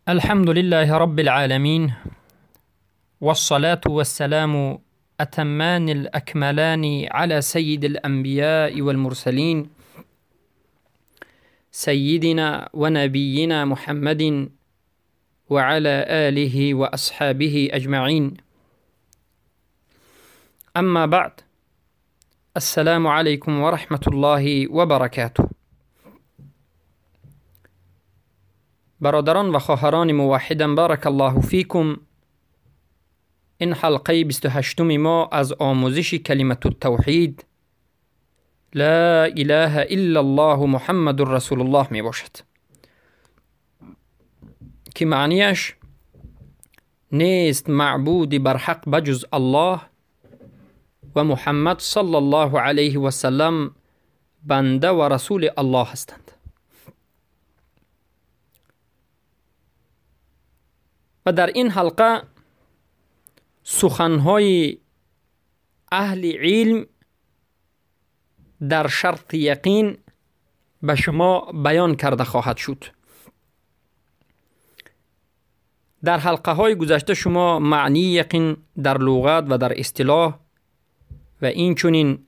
الحمد لله رب العالمين، والصلاة والسلام أتمان الأكملان على سيد الأنبياء والمرسلين، سيدنا ونبينا محمد وعلى آله وأصحابه أجمعين. أما بعد، السلام عليكم ورحمة الله وبركاته. برادران و خواهران موحدم، بارک الله فیکم. این حلقه 28 ما از آموزش کلمة التوحید لا اله الا الله محمد رسول الله می باشد که معنیش نیست معبود برحق بجز الله و محمد صلی الله علیه و سلم بنده و رسول الله هستند. و در این حلقه سخنهای اهل علم در شرط یقین به شما بیان کرده خواهد شد. در حلقه های گذشته شما معنی یقین در لغت و در اصطلاح و این چنین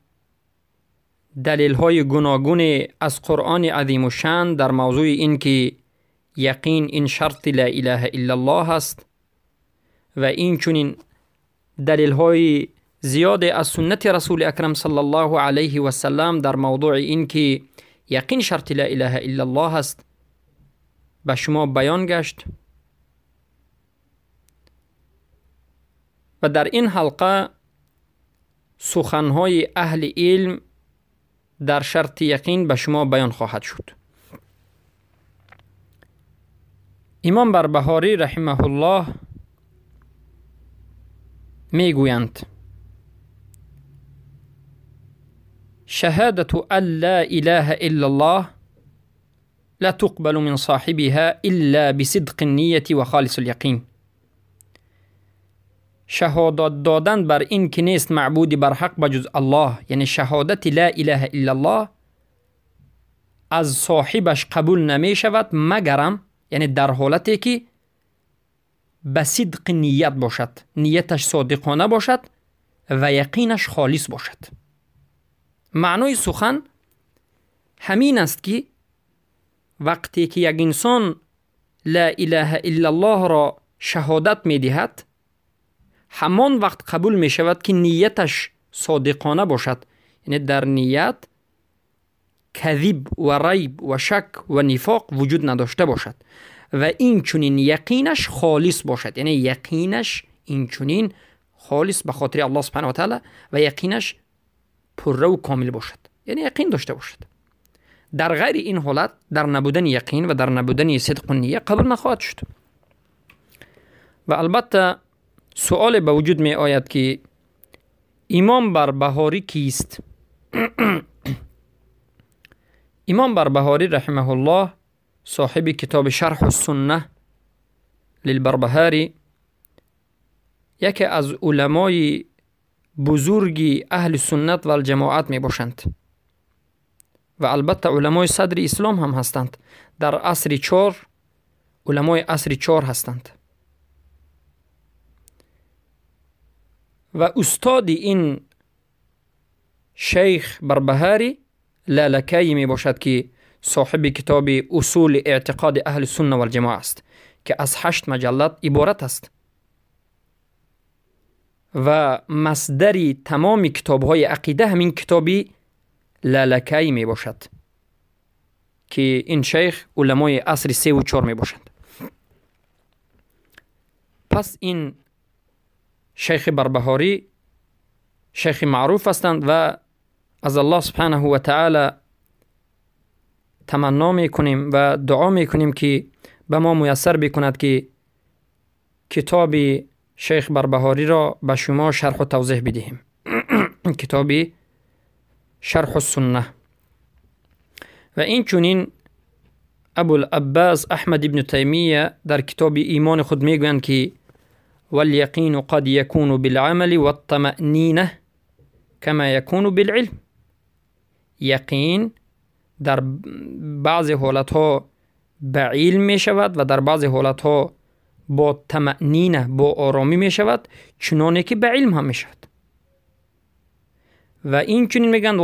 دلیل های گوناگون از قرآن عظیم الشان در موضوع این که یقین این شرط لا اله الا الله است و این چنین دلیل های زیاد از سنت رسول اکرم صلی الله علیه و سلم در موضوع این که یقین شرط لا اله الا الله است به شما بیان گشت. و در این حلقه سخنهای اهل علم در شرط یقین به شما بیان خواهد شد. امام بربهاری رحمه الله میگویند: شهادة أن لا إله إلا الله لا تقبل من صاحبها إلا بصدق النية وخالص اليقين. شهادت دادن بر این که نیست معبودی بر حق بجز الله، یعنی شهادت لا اله الا الله از صاحبش قبول نمی شود مگرم، یعنی در حالتی که به صدق نیت باشد، نیتش صادقانه باشد و یقینش خالص باشد. معنای سخن همین است که وقتی که یک انسان لا اله الا الله را شهادت می دهد، همان وقت قبول می شود که نیتش صادقانه باشد، یعنی در نیت کذب و ریب و شک و نفاق وجود نداشته باشد و این چنین یقینش خالص باشد، یعنی یقینش این چنین خالص به خاطر الله سبحانه و تعالی و یقینش پره و کامل باشد، یعنی یقین داشته باشد. در غیر این حالت، در نبودن یقین و در نبودن صدق و نیت قبول نخواهد شد. و البته سؤال به وجود می آید که امام بربهاری کیست؟ امام بربهاری رحمه الله صاحب کتاب شرح السنه للبربهاری، یکی از علمای بزرگ اهل سنت و الجماعت می باشند و البته علمای صدر اسلام هم هستند. در عصر 4 علمای عصر 4 هستند و استاد این شیخ بربهاری لالکایی می باشد که صاحب کتاب اصول اعتقاد اهل سنت و الجماعه است که از 8 مجلد عبارت است و مصدر تمام کتاب‌های عقیده همین کتابی لالکایی می باشد که این شیخ علمای عصر 3 و 4 می باشند. پس این شیخ بربهاری شیخ معروف هستند و از الله سبحانه و تعالی تمنا میکنیم و دعا میکنیم که به ما میسر بکند که کتاب شیخ بربهاری را به شما شرح و توضیح بدهیم. کتاب شرح السنه. و این چنین ابوالعباس احمد ابن تیمیه در کتاب ایمان خود میگویند که والیقین قد یکون بالعمل والطمأنینه کما یکون بالعلم. یقین در بعضی حالتها ба илм мешавад ва дар баъзе ҳолатҳо бо тамаънина, бо оромӣ мешавад, чуноне ки ба илм ҳам мешавад. Ва инчунин мегӯянд: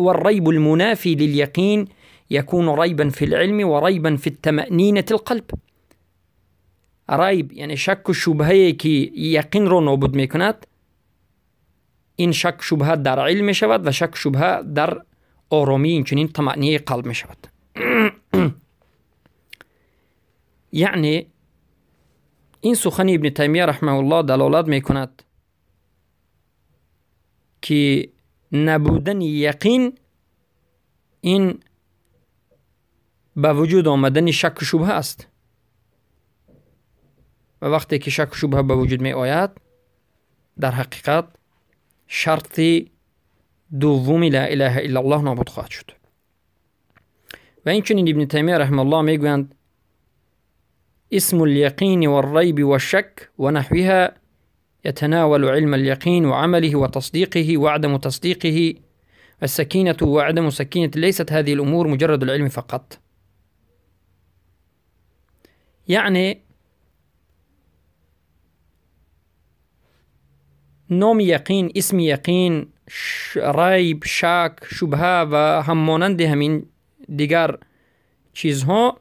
والريب المنافي لليقين يكون ريبا في العلم وريبا في الطمأنينة القلب. ریب یعنی شک و شبهه که یقین رو نابود میکند، این شک شبهه در علم میشود و شک شبهه در آرامی، اینچنین طمأنینه قلب میشود. یعنی این سخن ابن تیمیه رحمه الله دلالت میکند که نبودن یقین این به وجود آمدن شک و شبهه است و وقتی که شک و شبهه به وجود می آید، در حقیقت شرط دوم لا اله الا الله نابود خواهد شد. و اینچنین ابن تیمیه رحمه الله میگویند: اسم اليقين والريب والشك ونحوها يتناول علم اليقين وعمله وتصديقه وعدم تصديقه، السكينة وعدم سكينة، ليست هذه الأمور مجرد العلم فقط. یعنی نام یقین، اسم یقین، ریب، شک، شبهه و هم مانند همین دیگر چیزها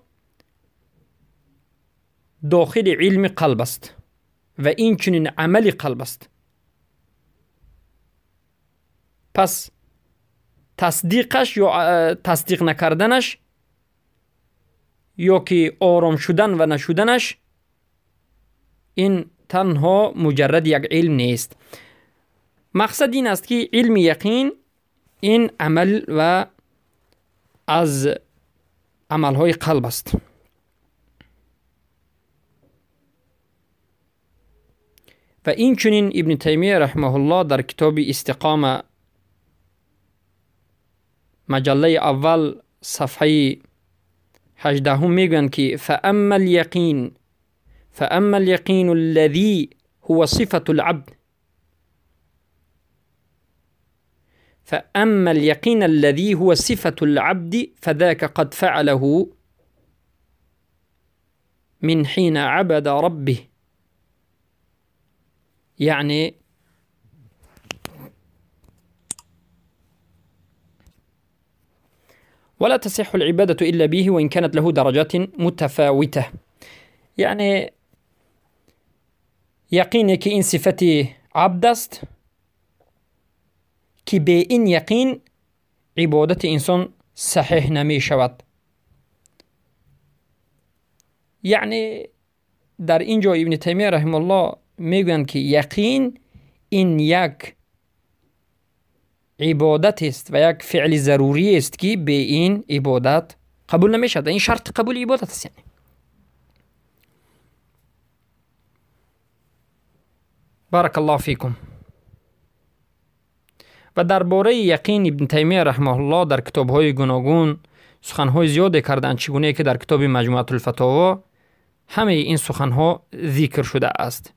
داخل علم قلب است و این چنین عمل قلب است. پس تصدیقش یا تصدیق نکردنش یا که آرام شدن و نشدنش، این تنها مجرد یک علم نیست. مقصد این است که علم یقین این عمل و از عملهای قلب است. و این چنین ابن تیمیه رحمه الله در کتاب استقامه مجله اول صفحه 18 میگویند که فأما اليقين الذي هو صفة العبد، فأما اليقين الذي هو صفة العبد فذاك قد فعله من حين عبد ربه. يعني ولا تصح العبادة إلا به وإن كانت له درجات متفاوتة. یعنی یقینی که این صفت عبد است که به این یقین عبادت انسان صحیح نمی شود. یعنی در اینجا ابن تیمیه رحمه الله میگویند که یقین این یک عبادت است و یک فعل ضروری است که به این عبادت قبول نمی شود. این شرط قبول عبادت است. یعنی بارک الله فیکم. و درباره یقین ابن تیمیه رحمه الله در کتاب‌های گوناگون سخن‌های زیادی کردند، چگونه که در کتاب مجموعه الفتاوا همه این سخن‌ها ذکر شده است.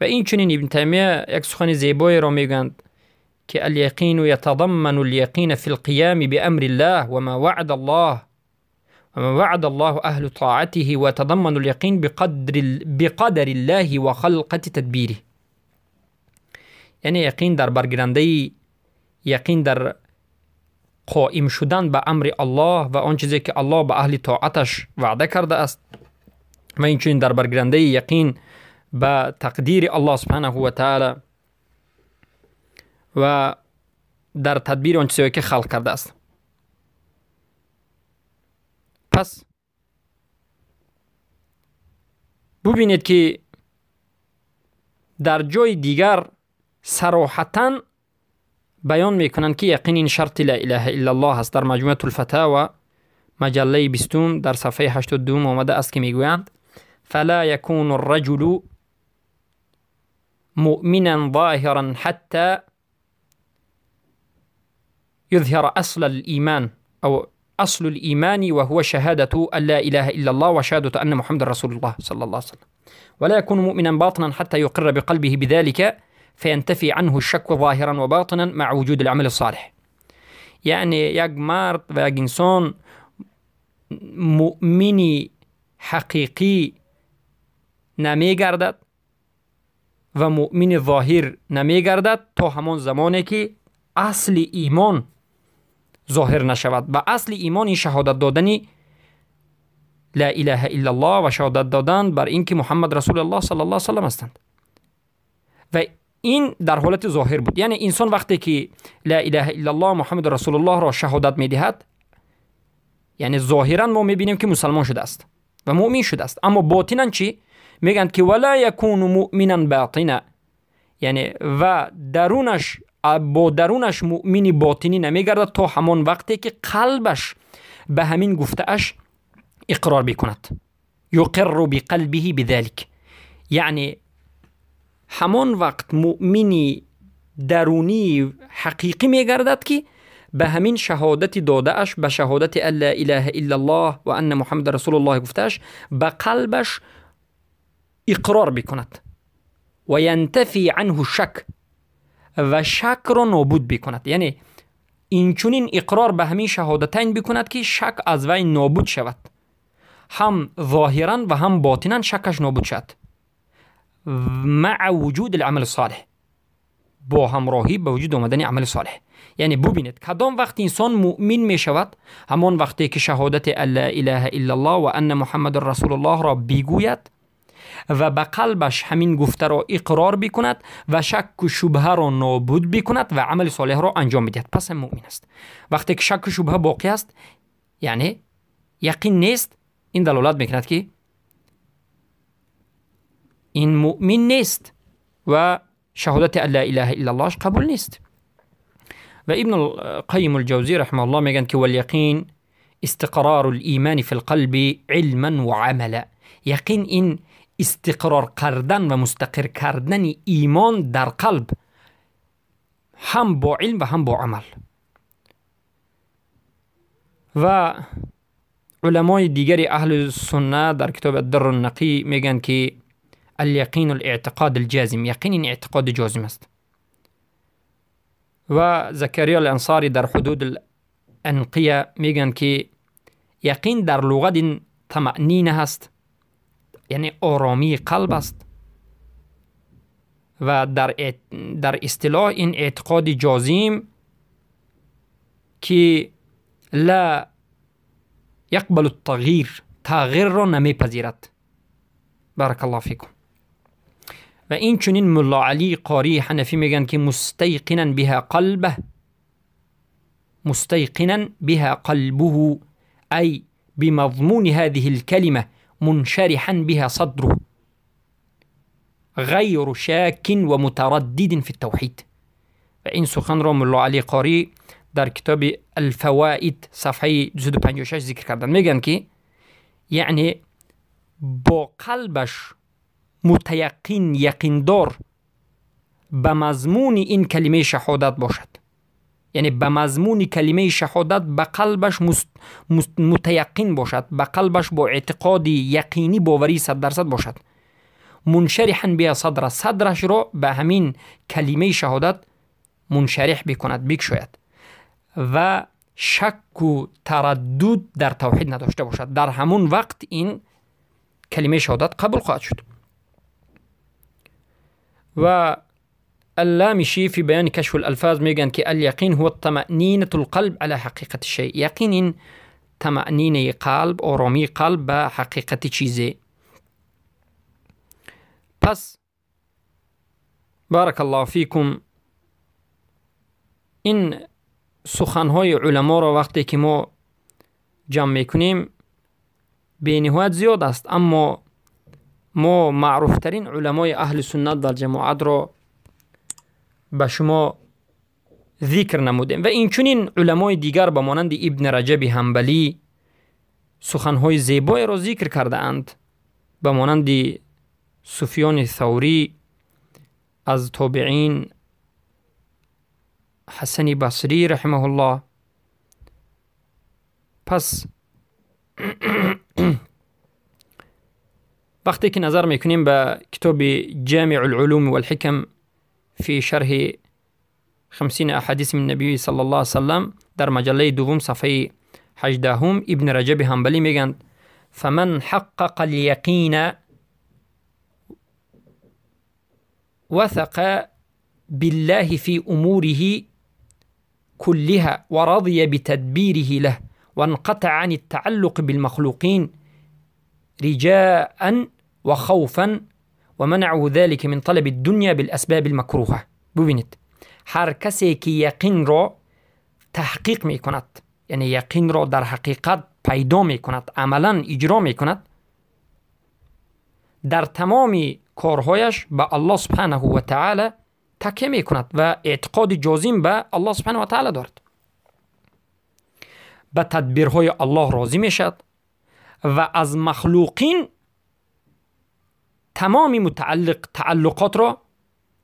و این چنین ابن تیمیه یک سخن زیبایی را میگویند که الیقین یتضمن الیقین فی القیام بامر الله وما وعد الله وما وعد الله اهل طاعته وتضمن اليقین بقدر الله وخلقة تدبیره. یعنی یقین در برگیرنده یقین در قائم شدن به امر الله و آن چیزی که الله به اهل طاعتش وعده کرده است و این چنین در برگیرنده یقین به تقدیر الله سبحانه و تعالی و در تدبیر آن چیزی که خلق کرده است. پس ببینید که در جای دیگر صراحتا بیان میکنند که یقین این شرط لا اله الا الله است. در مجموعه الفتاوا مجله 20 در صفحه 82 آمده است که میگویند فلا يكون الرجل مؤمنا ظاهرا حتى يظهر أصل الإيمان أو أصل الإيمان وهو شهادة أن لا إله إلا الله وشهادة أن محمد رسول الله صلى الله عليه وسلم، ولا يكون مؤمنا باطنا حتى يقر بقلبه بذلك فينتفي عنه الشك ظاهرا وباطنا مع وجود العمل الصالح. Яъне як мард ва як инсон муъмини ҳақиқӣ намегардад ва муъмини зоҳир намегардад то ҳамон замоне ки асли имон зоҳир нашавад. Ва асли имон ин шаҳодат додани ла илаҳа иллаллоҳ ва шаҳодат додан бар ин ки Муҳаммад расулуллоҳ саллаллоҳу алайҳи васаллам ҳастанд. Ва ин дар ҳолати зоҳир буд. Яъне инсон вақте ки ла илаҳа иллаллоҳ Муҳаммад расулуллоҳро шаҳодат медиҳад, яъне зоҳиран мо мебинем ки мусалмон шудааст ва муъмин шудааст. Аммо ботинан чӣ? Мегӯянд ки вала якуну муъминан ботина, яъне ва дарунаш бо дарунаш муъмини ботинӣ намегардад то ҳамон вақте ки қалбаш ба ҳамин гуфтааш иқрор бикунад. юқирру биқалбиҳи бидалик, яъне ҳамон вақт муъмини дарунии ҳақиқӣ мегардад ки ба ҳамин шаҳодати додааш, ба шаҳодати ан ла илаҳа иллаллоҳ ва анна муҳаммада расулуллоҳ гуфтааш ба қалбаш иқрор бикунад ва янтафи анҳу шак, ва шакро нобуд бикунад. Яъне инчунин иқрор ба ҳамин шаҳодатайн бикунад ки шак аз вай нобуд шавад, ҳам зоҳиран ва ҳам ботинан шакаш нобуд шавад. маъа вуҷуди амали солеҳ, бо ҳамроҳӣ ба вуҷуд омадани амали солеҳ. Яъне бубинед кадом вақт инсон муъмин мешавад? Ҳамон вақте ки шаҳодати ан ла илаҳа иллаллоҳ ва анна муҳаммадан расулуллоҳро бигӯяд ва ба қалбаш ҳамин гуфтаро иқрор бикунад ва шакку шубҳаро нобуд бикунад ва амали солеҳро анҷом бидиҳад, пас ҳам муъмин аст. Вақте ки шакку шубҳа боқӣ аст, яъне яқин нест, ин далолат мекунад ки ин муъмин нест ва шаҳодати ан ла илаҳа иллаллоҳш қабул нест. Ва Ибн Қайим алҷавзӣ раҳимаҳуллоҳ мегӯянд ки валяқин истиқрору лимани фи лқалби илман ва амала. Яқин ин истиқрор кардан ва мустақир кардани имон дар қалб ҳам бо илм ва ҳам бо амал. Ва уламои дигари аҳли сунна дар китоби аддарру нақӣ мегӯянд ки аляқину лэътиқод алҷазим, яқин ин эътиқоди ҷозим аст. Ва Закария алансорӣ дар ҳудуд аланқия мегӯянд ки яқин дар луғат ин тамаънина ҳаст, яъне оромии қалб аст, ва дар истилоҳ ин эътиқоди ҷозим ки ла яқбалу тағйир, тағйирро намепазирад. Баракаллоҳу фикум. Ва инчунин Мулло Алӣ Қории Ҳанафӣ мегӯянд ки мустайқинан биҳа қалбаҳ, мустайқинан биҳа қалбуҳу, ай бимазмуни ҳазиҳи лкалима муншариҳан биҳа садруҳ ғайру шакин ва мутараддидин фи тавҳид. Ва ин суханро Мулло Алӣ Қорӣ дар китоби Алфавоид сафҳаи 256 зикр карданд. Мегӯянд ки яъне бо қалбаш мутаяққин, яқиндор ба мазмуни ин калимаи шаҳодат бошад, яъне ба мазмуни калимаи шаҳодат ба қалбаш мутаяққин бошад, ба қалбаш бо эътиқоди яқинӣ боварии 100% бошад. муншариҳан биҳа садра, садрашро ба ҳамин калимаи шаҳодат муншариҳ бикунад, бикшояд ва шакку тараддуд дар тавҳид надошта бошад. Дар ҳамон вақт ин калимаи шаҳодат қабул хоҳад шуд. Ва Алламишӣ фи баёни кашфу лалфоз мегӯянд ки аляқин ҳува тамаънинату лқалб ала ҳақиқати шай. Яқин ин тамаънинаи қалб, оромии қалб ба ҳақиқати чизе. Пас баракаллоҳу фикум, ин суханҳои уламоро вақте ки мо ҷамъ мекунем бениҳоят зиёд аст, аммо мо маъруфтарин уламои аҳли суннат дар ҷамоатро ба шумо зикр намудем. Ва инчунин уламои дигар ба монанди Ибни Раҷаби Ҳанбалӣ суханҳои зебоеро зикр кардаанд, ба монанди Суфёни Саврӣ аз тобеин, Ҳасани Басрӣ раҳимаҳуллоҳ. Пас вақте ки назар мекунем ба китоби Ҷамиъу лулум валҳикам фи шарҳи 50 احادیث من نبی صلی الله علیه وسلم در مجله دوم صفحه 18 ابن رجب حنبلی میگند فمن حقق اليقین وثق بالله في اموره كلها ورضي بتدبيره له وانقطع عن التعلق بالمخلوقين رجاء وخوفا ومنعه ذلك من طلب الدنيا بالأسباب المكروهة. ببینید هر کسی که یقین را تحقیق می کند، یعنی یقین را در حقیقت پیدا می کند، عملا اجرا می کند، در تمام کارهایش به الله سبحانه و تعالی تکیه می کند و اعتقاد جازم به الله سبحانه و تعالی دارد، به تدبیرهای الله راضی می شد و از مخلوقین تمام متعلق تعلقات را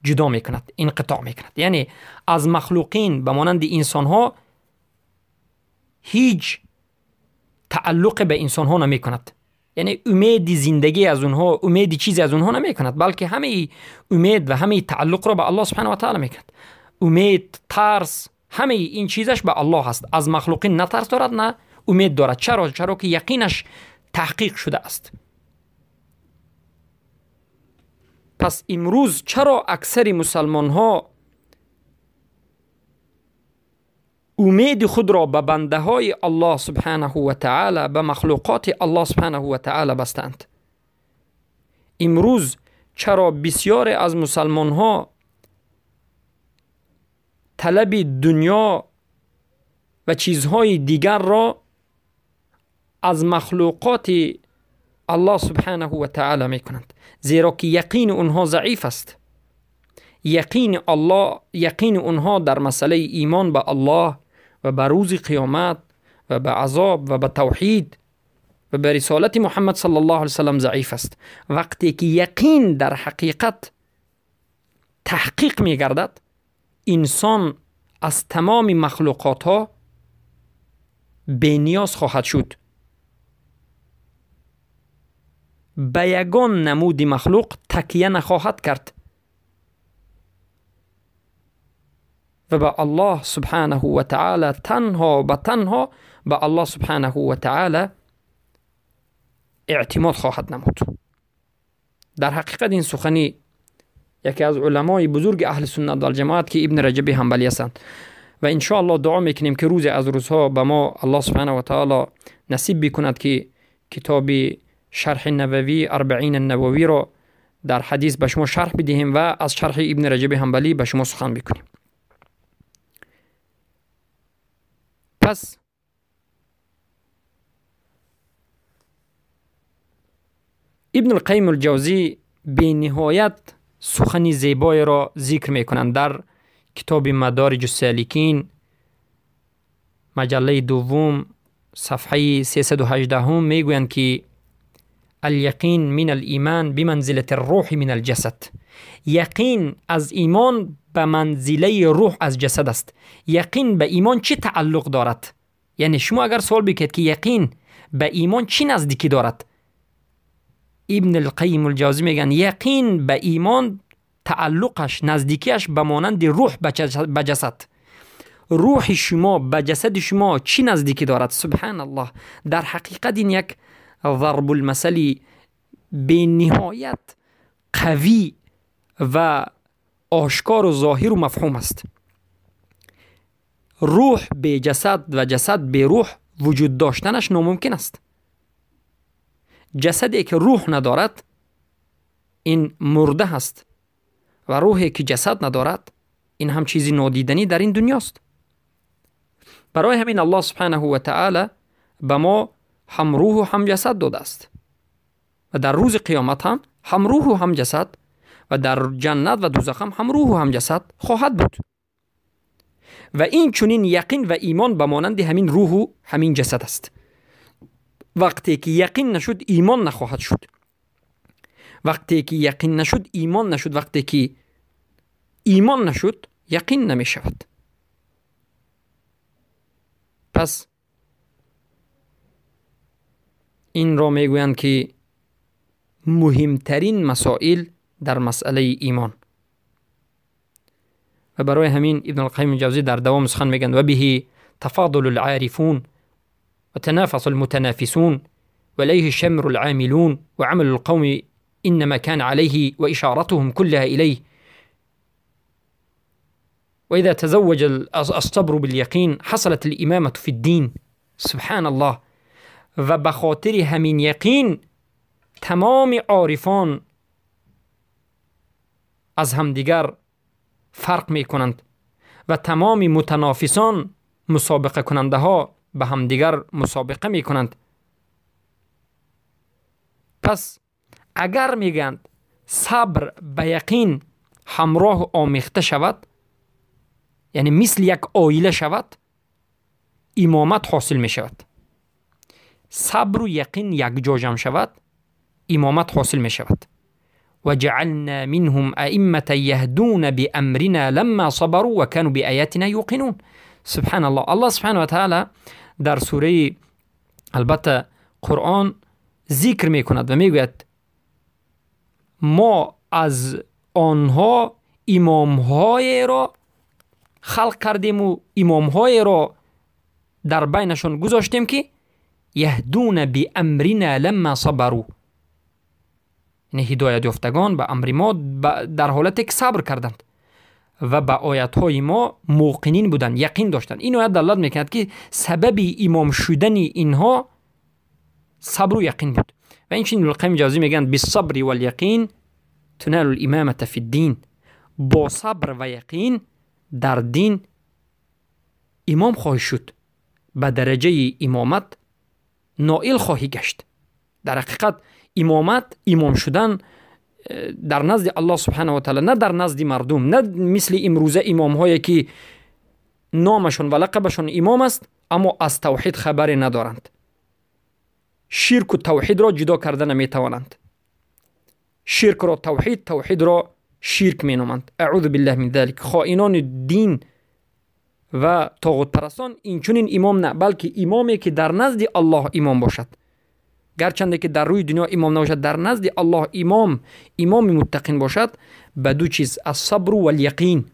جدا می کند، انقطاع می کند. یعنی از مخلوقین به مانند انسان ها هیچ تعلق به انسان ها نمی کند، یعنی امید زندگی از اونها، امید چیزی از اونها نمی کند، بلکه همه امید و همه تعلق را به الله سبحانه و تعالی می کند. امید، ترس، همه این چیزش به الله هست. از مخلوقین نه ترس دارد نه امید دارد. چرا؟ چرا که یقینش تحقیق شده است. پس امروز چرا اکثر مسلمان ها امید خود را به بنده های الله سبحانه و تعالی، به مخلوقات الله سبحانه و تعالی بستند؟ امروز چرا بسیار از مسلمان ها طلب دنیا و چیزهای دیگر را از مخلوقات الله سبحانه و تعالی می کنند؟ زیرا که یقین اونها ضعیف است. یقین اونها در مسئله ایمان به الله و به روز قیامت و به عذاب و به توحید و به رسالت محمد صلی الله علیه وسلم ضعیف است. وقتی که یقین در حقیقت تحقیق می گردد، انسان از تمام مخلوقات ها بی نیاز خواهد شد. به یگان نمود مخلوق تکیه نخواهد کرد و به الله سبحانه و تعالی تنها به تنها به الله سبحانه و تعالی اعتماد خواهد نمود. در حقیقت این سخنی یکی از علمای بزرگ اهل سنت و جماعت که ابن رجب حنبلی هستند و ان شاء الله دعا میکنیم که روز از روزها به ما الله سبحانه و تعالی نصیب بکند که کتاب شرح نووی اربعین النووی را در حدیث به شما شرح بدهیم و از شرح ابن رجب حنبلی به شما سخن بکنیم. پس ابن القیم الجوزی به نهایت سخن زیبایی را ذکر میکنند در کتاب مدارج السالکین مجله دوم صفحه 318 میگویند که الیقین من الایمان بمنزله الروح من الجسد. یقین از ایمان به منزله روح از جسد است. یقین به ایمان چه تعلق دارد؟ یعنی شما اگر سوال بکنید که یقین به ایمان چی نزدیکی دارد، ابن القیم الجوزی میگن یقین به ایمان تعلقش، نزدیکیش به مانند روح به جسد. روح شما به جسد شما چی نزدیکی دارد؟ سبحان الله. در حقیقت این یک ضرب المثل به نهایت قوی و آشکار و ظاهر و مفهوم است. روح به جسد و جسد به روح وجود داشتنش ناممکن است. جسدی که روح ندارد این مرده است و روحی که جسد ندارد این هم چیزی نادیدنی در این دنیاست. برای همین الله سبحانه و تعالی به ما هم روح و هم جسد داده است و در روز قیامت هم روح و هم جسد و در جنت و دوزخ هم روح و هم جسد خواهد بود. و این چنین یقین و ایمان به مانند همین روح و همین جسد است. وقتی که یقین نشد ایمان نخواهد شد. وقتی که یقین نشد ایمان نشد. وقتی که ایمان نشد یقین نمی شود. پس این را میگویند که مهمترین مسائل در مسئله ایمان. و برای همین ابن القیم جوزی در دوام سخن میگن و به تفاضل العارفون و تنافس المتنافسون و علیه شمر العاملون و عمل القوم انما كان عليه و اشارتهم كلها الیه و اذا تزوج الصبر باليقين حصلت الامامة في الدين. سبحان الله. و به خاطر همین یقین تمام عارفان از همدیگر فرق میکنند و تمام متنافسان مسابقه کننده ها به همدیگر مسابقه میکنند. پس اگر میگند صبر به یقین همراه آمیخته شود، یعنی مثل یک آیله شود، امامت حاصل میشود. صبر و یقین یک جا جمع شود، امامت حاصل میشود. وجعلنا منهم أئمة يهدون بأمرنا لما صبروا وكانوا بآياتنا يوقنون. سبحان الله. الله سبحانه وتعالى در سوره البته قرآن ذکر میکند و میگوید ما از آنها امامهای را خلق کردیم و امامهای را در بینشان گذاشتیم که یهدون بأمرنا لما صبروا، یعنی هدایت یافتگان به امر ما در حالت که صبر کردند و به آیت‌های ما موقنین بودند، یقین داشتند. این آیت دلالت میکند که سبب امام شدن اینها صبر و یقین بود. و این چنین القیم جوزی میگن بالصبر والیقین تنال الامامة فی الدین، با صبر و یقین در دین امام خواهی شد، به درجه امامت نائل خواهی گشت. در حقیقت امامت، امام شدن در نزد الله سبحانه و تعالی، نه در نزد مردم، نه مثل امروزه امام هایی که نامشون و لقبشون امام است اما از توحید خبری ندارند، شرک و توحید را جدا کرده نمیتوانند، شرک را توحید، توحید را شرک مینامند. اعوذ بالله من ذلک. خائنان دین و طاغوت پرستان این چنین امام نه، بلکه امامی که در نزد الله امام باشد، گرچنده که در روی دنیا امام نباشد، در نزد الله امام، امام متقین باشد، به دو چیز، الصبر و الیقین.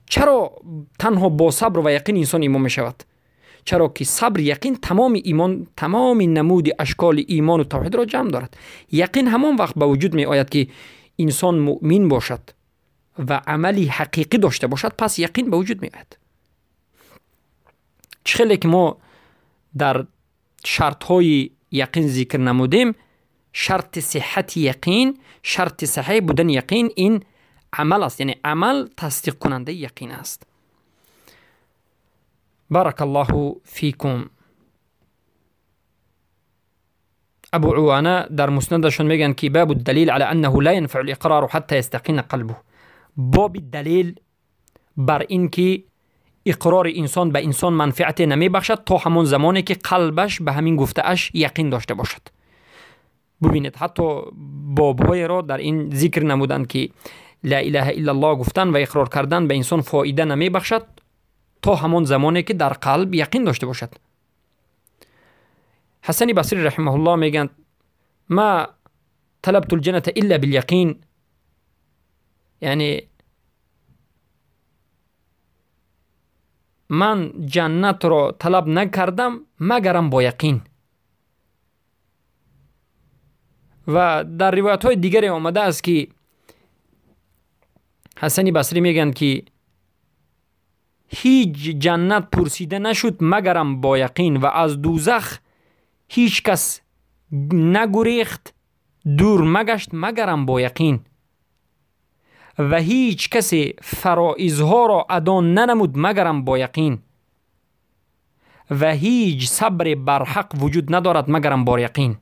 چرا تنها با صبر و یقین انسان امام می شود؟ چرا که صبر، یقین تمام ایمان، تمام نمود اشکال ایمان و توحید را جمع دارد. یقین همان وقت به وجود می آید که انسان مؤمن باشد و عملی حقیقی داشته باشد، پس یقین به وجود می آید. چه که ما در شرط های یقین ذکر نمودیم، شرط صحت یقین، شرط صحیح بودن یقین این عمل است، یعنی عمل تصدیق کننده یقین است. بارک الله فیکم. ابو عوانه در مسندشون میگن که باب الدلیل على انه لا ينفع الاقرار حتى يستقین قلبه، باب دلیل بر اینکه اقرار انسان به انسان منفعت نمیبخشد تا همان زمانی که قلبش به همین گفته‌اش یقین داشته باشد. ببینید حتی بابهای را در این ذکر نمودند که لا اله الا الله گفتن و اقرار کردن به انسان فایده نمیبخشد تا همان زمانی که در قلب یقین داشته باشد. حسن بصری رحمه الله میگن ما طلبت الجنة الا بالیقین، یعنی من جنت را طلب نکردم مگرم با یقین. و در روایت های دیگری آمده است که حسن بصری میگن که هیچ جنت پرسیده نشد مگرم با یقین و از دوزخ هیچ کس نگریخت دور مگشت مگرم با یقین و هیچ کسی فرائضها را ادا ننمود مگرم با یقین و هیچ صبر بر حق وجود ندارد مگرم با یقین.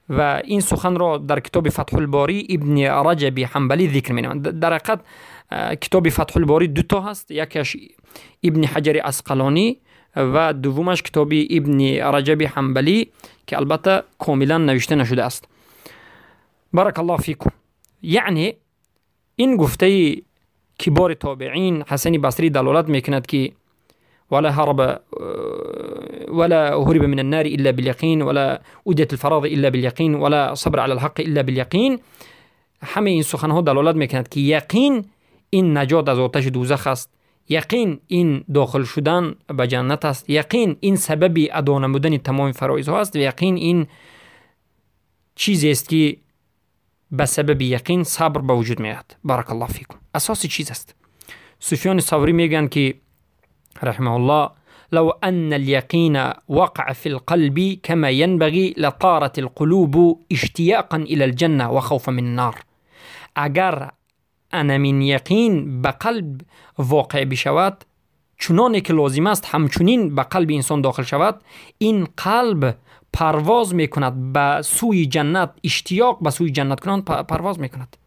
و این سخن را در کتاب فتح الباری ابن رجب حنبلی ذکر می‌نمایند. در حقیقت کتاب فتح الباری دو تا هست، یکیش ابن حجر عسقلانی و دومش کتاب ابن رجب حنبلی که البته کاملا نوشته نشده است. بارک الله فیکم. یعنی این گفته کبار تابعین حسن بصری دلالت میکند که ولا هرب ولا هرب من النار إلا باليقين ولا أديت الفراض إلا باليقين ولا صبر على الحق إلا باليقين. همه این سخنها دلالت میکند که یقین ин наҷот аз оташи дӯзах аст, яқин ин дохил шудан ба ҷаннат аст, яқин ин сабаби адо намудани тамоми фароизҳо аст ва яқин ин чизест ки ба сабаби яқин сабр ба вуҷуд меояд. Баракаллоҳу фикум. Асоси чиз аст. Суфёни Саврӣ мегӯянд ки раҳимаҳуллоҳ: لو أن اليقين وقع في القلب كما ينبغي لطارت القلوب اشتياقا إلى الجنة وخوفا من النار. اگر انمین یقین به قلب واقع بشود چنانه که لازم است، همچنین به قلب انسان داخل شود، این قلب پرواز میکند به سوی جنت، اشتیاق به سوی جنت کنان پرواز میکند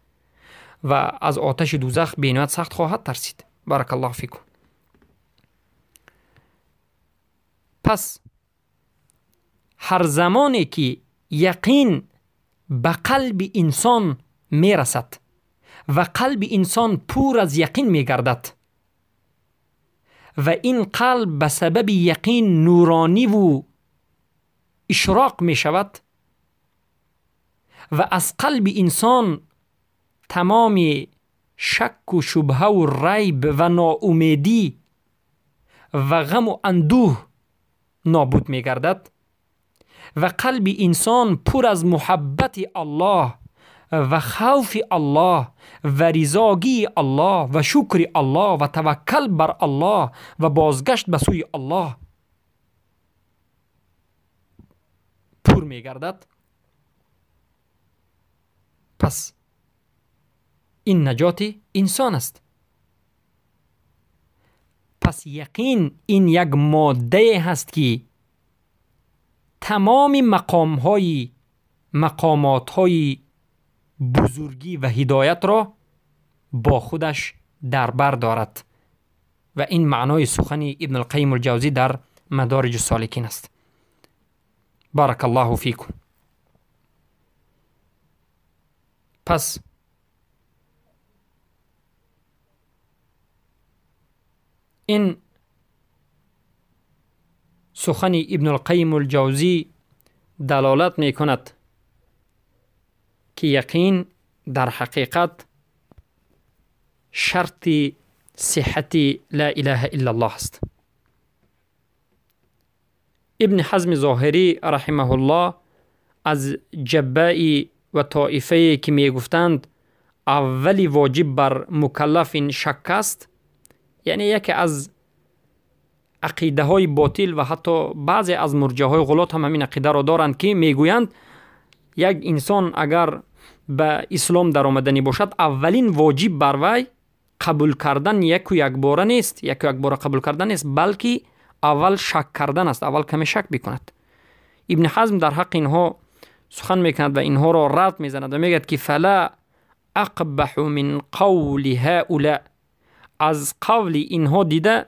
و از آتش دوزخ بینایت سخت خواهد ترسید. بارک الله فیکم. پس هر زمانی که یقین به قلب انسان میرسد و قلب انسان پر از یقین میگردد و این قلب به سبب یقین نورانی و اشراق می شود و از قلب انسان تمام شک و شبهه و ریب و ناامیدی و غم و اندوه نابود می گردد و قلب انسان پر از محبت الله و خوف الله و رضاگی الله و شکر الله و توکل بر الله و بازگشت به سوی الله پر می گردد، پس این نجات انسان است. پس یقین این یک ماده هست که تمام مقامات های بزرگی و هدایت را با خودش در بر دارد و این معنای سخن ابن القیم الجوزی در مدارج السالکین است. بارک الله فیکم. پس این سخن ابن القیم الجوزی دلالت می کند که یقین در حقیقت شرط صحت لا اله الا الله است. ابن حزم ظاهری رحمه الله از جبائی و طائفه که می گفتند اولی واجب بر مکلف این شک است، یعنی یکی از عقیده های باطل و حتی بعضی از مرجعه های غلات هم همین عقیده را دارند که میگویند یک انسان اگر به اسلام در آمدنی باشد اولین واجب بر وی قبول کردن یک و یک باره نیست، یک و یک باره قبول کردن نیست، بلکه اول شک کردن است، اول کمی شک بکند. ابن حزم در حق اینها سخن میکند و اینها را رد میزند و میگد که فلا اقبح من قول هؤلاء، از قول اینها دیده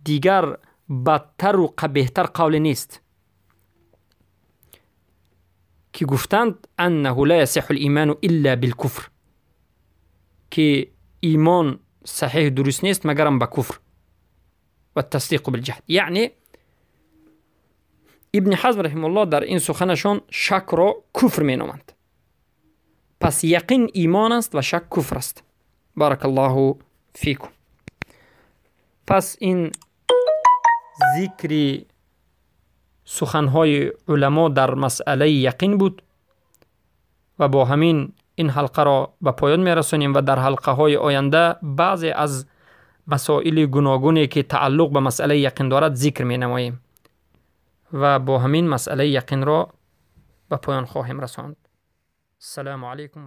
دیگر بدتر و قبیحتر قول نیست که گفتند انه لا یصح الایمان الا بالکفر، که ایمان صحیح درست نیست مگرم به کفر و تصدیق بالجهد. یعنی ابن حزم رحمه الله در این سخنشان شک را کفر می نامند. پس یقین ایمان است و شک کفر است. بارک الله فیکم. پس این ذکر سخنهای علما در مسئله یقین بود و با همین این حلقه را به پایان میرسانیم و در حلقه های آینده بعضی از مسائل گوناگونی که تعلق به مسئله یقین دارد ذکر می نماییم و با همین مسئله یقین را به پایان خواهیم رساند. السلام علیکم.